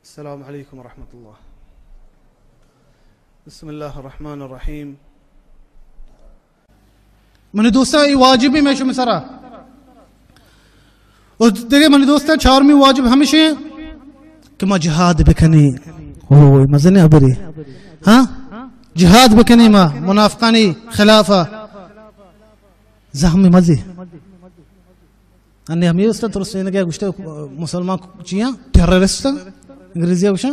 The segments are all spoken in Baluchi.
السلام علیکم ورحمۃ اللہ۔ بسم اللہ الرحمن الرحیم۔ منی دوستاں، اے واجبی میں شمے سرا۔ اور دگہ منی دوستاں، چارمی واجب ہمیشہ کہ ما جہاد بکنیں۔ او، مزن ابری۔ ہاں؟ جہاد بکنیں ما منافقانی خلاف۔ زہم مزی۔ انی ہمے است ترسینگ ءَ گوشتہ مسلمان چیاں؟ ٹیررسٹ، انگریزی ءَ گوشاں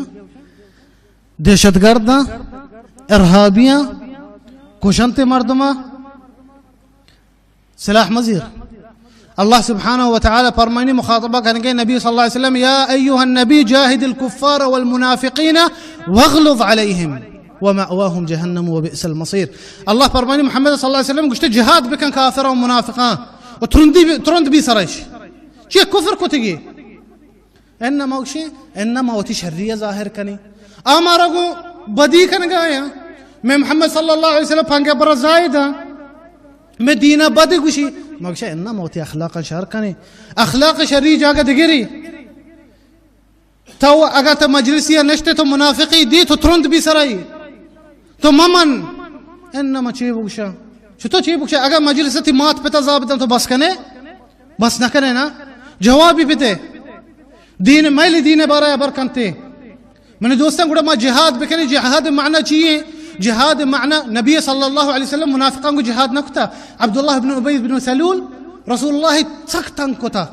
دہشت گرد، ارہابیاں، کشنت مردماں، سلاح مزیر۔ اللہ سبحانہ و تعالی فرمانی مخاطبہ کنگے نبی صلی اللہ علیہ وسلم، یا ایھا النبی جاہد الکفار والمنافقین واغلظ علیہم ومأواہم جہنم وبئس المصیر۔ اللہ فرمانی محمد صلی اللہ علیہ وسلم گوشتے جہاد بکن کافراں و منافقاں و ترندی بی، ترند بی سرش۔ چی کفر کتگی؟ انما گوشی، انما وتی شری ظاہر کنی۔ آ مارا گو بدی کنگا یا۔ میں محمد صلی اللہ علیہ وسلم پنگے برا زائدہ۔ میں دینہ بد گوشی۔ ما گوشی، انما وتی اخلاق شر کنی۔ اخلاق شری جاگہ دگری۔ تو اگاں تو مجلسی ءَ نشتے تو منافقی دی تو ترند بی سرائی۔ تو ممن۔ انما چی بگشا؟ چطور چی بگشا؟ اگاں مجلس تی مات پتا زابدن تو بس کنے؟ بس نہ کنے نا؟ جوابی بدے۔ دین میل دین بارہ ابر کنتے۔ منی دوستاں گڑا ما جہاد بکنی، جہاد معنی چی ہے؟ جہاد معنی نبی صلی اللہ علیہ وسلم منافقاں کو جہاد نہ کتا۔ عبداللہ بن ابی بن سلول رسول اللہ سخت تنگ کتا۔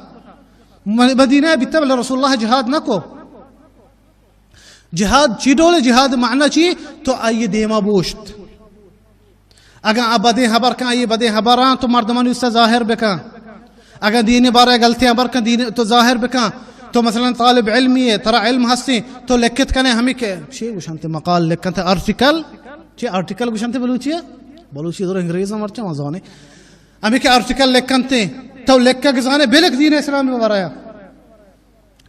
م-، مدینہ بیتا بلے رسول اللہ جہاد نہ کو۔ جہاد چی ڈول؟ جہاد معنی چی؟ تو آئی دیما بوشت۔ اگاں آ بدیں ہبر کن، آئی بدیں ہبراں تو مردمانی است ظاہر بکن۔ اگاں دین بارہ غلطیں ہبر کن، دین تو ظاہر بکن۔ تو مثلاً طالب علمی ہے، ترا علم ہستی، تو لکھت کنے ہمیں کہ چی گوشنتے مقال لکھنتے آرٹیکل، چی آرٹیکل گوشنتے بلوچی ہے؟ بلوچی در انگریز مرچا مزانے۔ ہمیں کہ آرٹیکل لکھنتے، تو لکھ گزانے بلک دین اسلام بارہ۔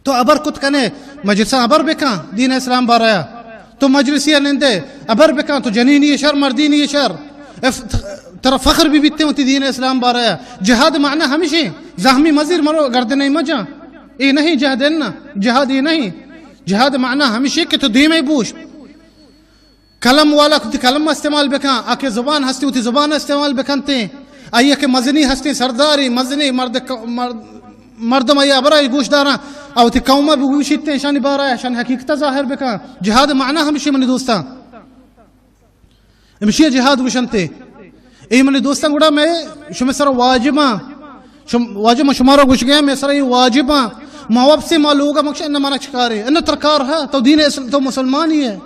تو ابر کت کنے، مجلساں ابر بکن، دین اسلام بارہ۔ تو مجلسی نندے، ابر بکن، تو جنینی شر، مردینی شر۔ اف-، ترا فخر بھی بیتے ہوتی دین اسلام بارہ۔ جہاد معنی ہمیشی، زہمی مزیر مرو گردنے مجا۔ اے نہیں جہاد، نہ، جہاد اے نہیں۔ جہاد معنی ہمیشی کہ تو دیمے بوش۔ قلم والا وتی قلم استعمال بکن، آ کہ زبان ہستی وتی زبان استعمال بکنتے، آئی کہ مزنی ہستی سرداری، مزنی مرد، مرد، مردم آئی ابرا گوش دارا، آ وتی قوم بگوشیتے، شانی بارا، شان حقیقت ظاہر بکن۔ جہاد معنی ہمشی منی دوستاں۔ ہمشی جہاد گوشنتے۔ اے منی دوستاں گڑا میں شمے سر واجباں، شم-، واجب میں شمارا گوش گیا، میں سر یہ واجباں۔ ما واپسی ما لوگا مکش ان منا چکارے، ان ترکار ہے، تو دین اسل-، تو مسلمانی ہے۔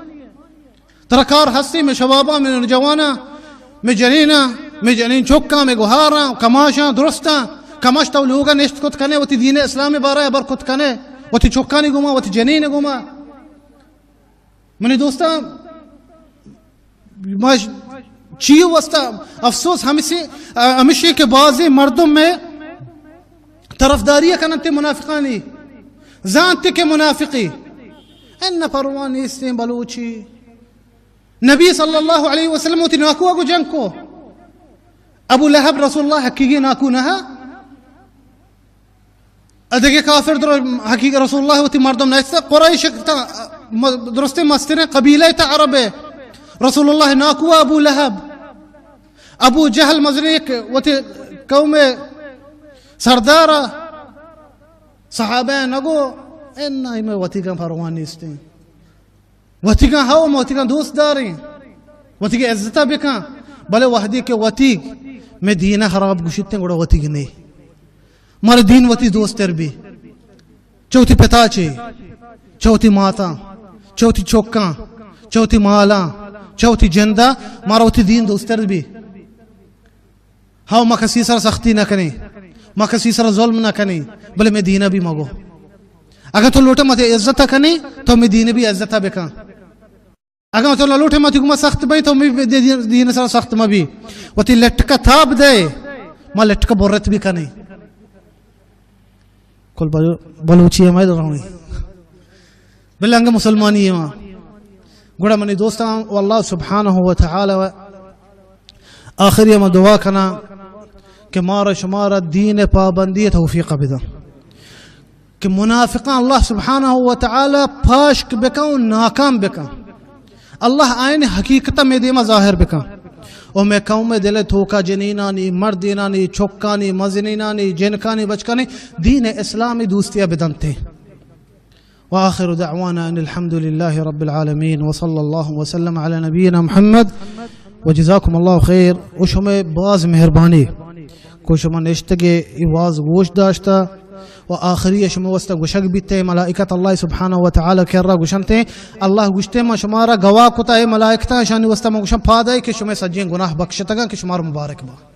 ترا کار ہستی، میں شباباں، میں نوجواناں، میں جنیناں، میں جنین چکاں، میں گوہاراں، کماشاں، درستاں، کماش تو لوگا نشت کت کنے، وتی دین اسلام بارہ ابر کت کنے، وتی چکانی گوما، وتی جنین گوما۔ منی دوستاں، ما ش-، چی واسطہ افسوس ہمشی، ہمشی کہ بعضی مردم میں طرفداری کننت منافقانی، زانت کہ منافقی۔ ان پرواہ نیستیں بلوچی۔ نبی صلی اللہ علیہ وسلم وتی ناکو اگو جنگ کو۔ ابو لہب رسول اللہ حقیقی ناکو نہ۔ ادگہ کافر در حقیقی رسول اللہ وتی مردم نیست۔ قریش تا م-، درستیں مستریں قبیلہ تا عرب ہے۔ رسول اللہ ناکو ابو لہب۔ ابو جہل مزنی یک وتی قوم سردار، صحابہ نگو، انا ہمیں وتیگاں پرواہ نیستیں۔ وتیگاں ہو، ما وتیگاں دوست داریں۔ وتیگاں عزت بکن۔ بلے وحدی کہ وتیگ میں دین خراب گوشتیں، گڑا وتیگ نہیں۔ مارا دین وتی دوستر بی۔ چہ وتی پتا چے، چہ وتی ماتاں، چہ وتی چکاں، چہ وتی مالاں، چہ وتی جندا، مارا وتی دین دوستر بی۔ ہاو، ما کسی سر سختی نہ کنیں، ما کسی سر ظلم نہ کنیں، بلے میں دینہ بھی مگو۔ اگر تو لوٹے مت عزت کنی، تو میں دین بھی عزت بکن۔ اگاں تو نہ لوٹے ما تئی گوما سخت بئیں، تو مئے دین، دین سرا سخت مہ بی۔ وتی لٹکا تاب دئے، ما لٹکا برت بی کنیں۔ کل بلو-، بلوچی ہمے درونی۔ بلے انگہ مسلمانی ما۔ گڑا منی دوستاں، واللہ سبحانہ و تعالی و آخری ما دعا کناں کہ مارا شمارا دین پابندی توفیق بدن۔ کہ منافقاں اللہ سبحانہ و تعالی پاشک بکن و ناکام بکن۔ اللہ آئین حقیقت میں دیما ظاہر بکن۔ و میں قوم دل توکا جنینانی، مردینانی، چکانی، مزنینانی، جنکانی، بچکانی دین اسلامی دوستیا بدنتے۔ وآخر دعوانا ان الحمد لله رب العالمين، وصلى الله وسلم على نبينا محمد، وجزاكم الله خير۔ و شمئے باز مہربانی کو شما نشتگے ای واز گوش داشتا۔ و آخری شما واسطہ گوشگ بیتے، ملائکت اللہ سبحانہ و تعالی کرا گوشنتے، اللہ گوشتے، ما شمارا گواہ کتا اے ملائکتاں، شانی واسطہ ما گوشن پادائی کہ شمئے سجیں گناہ بخشتگاں، کہ شمار مبارک با۔